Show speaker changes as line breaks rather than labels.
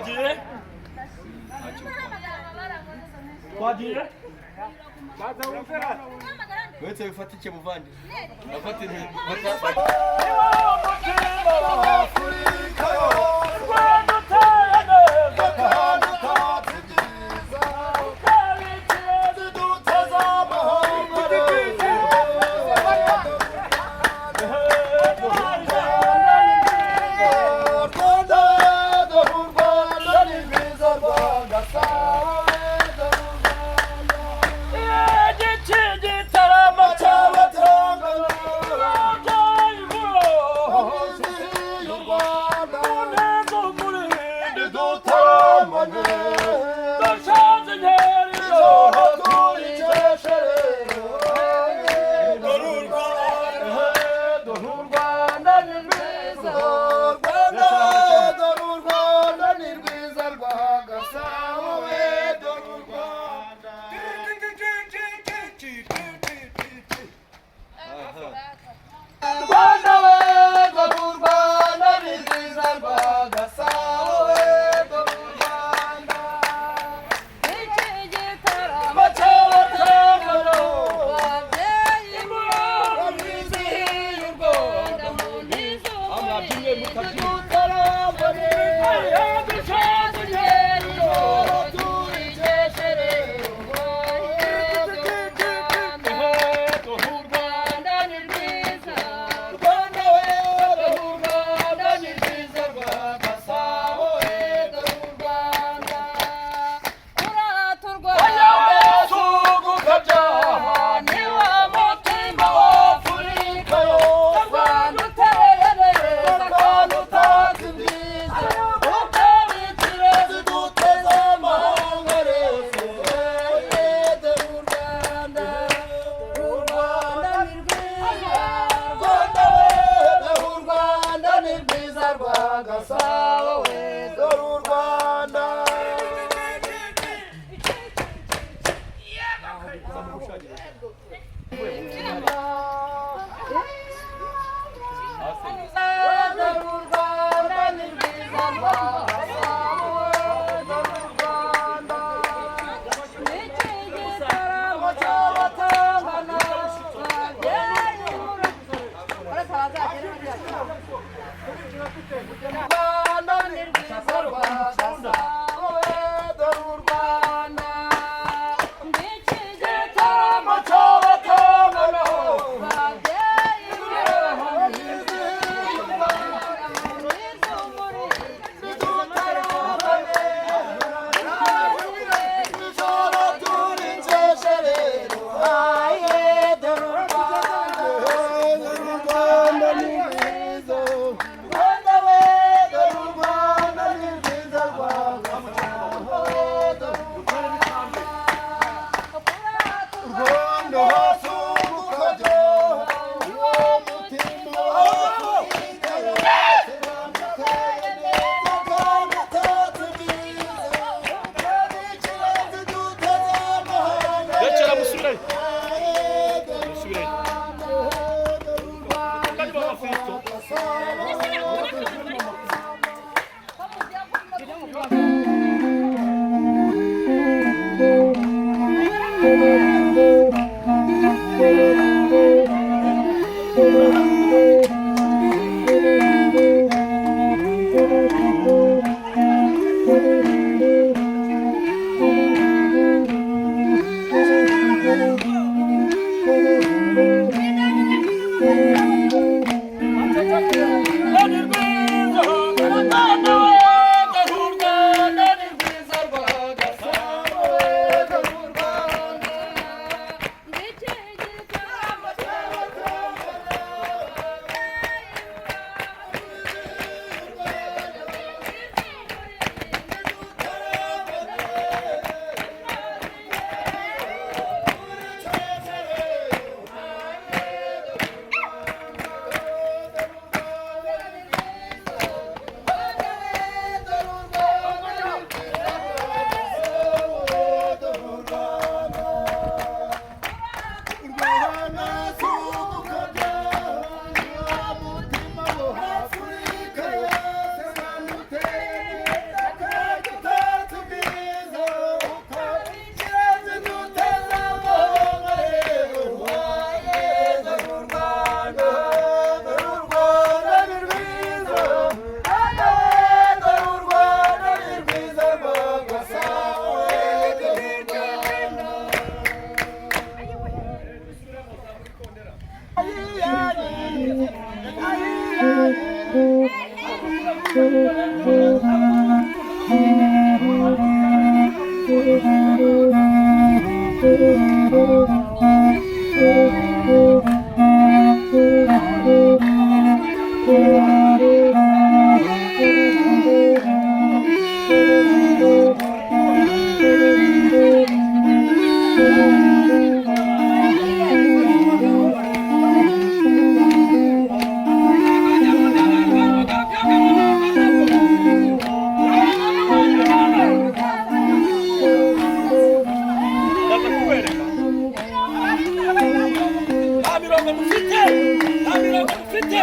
Twagiye, twagiye.
Uretse bifatike muvandi, afate.
Afurika yose.
Rwanda uteye neza.
Kandi utatse ibyiza.
Utabikira.
Ziduteze amahanga. Rwanda, dore u Rwanda ni rwiza, Rwagasabo, dore u Rwanda.
Igiki gitaramo.
Cyabatangana.
Cy'imvura.
Izihiye u Rwanda.
Neza umurindi.
Dutaramane.
Dushanze inkeri.
Ijoro turikeshe rero. Dore u Rwanda, dore u Rwanda ni rwiza, Rwanda, dore u Rwanda ni rwiza, Rwagasabo we, dore u Rwanda. Rwanda we, dore u Rwanda ni rwiza, Rwagasabo we, dore u Rwanda.
Ndaza kubereka nta mirongo mufite, nta mirongo mufite.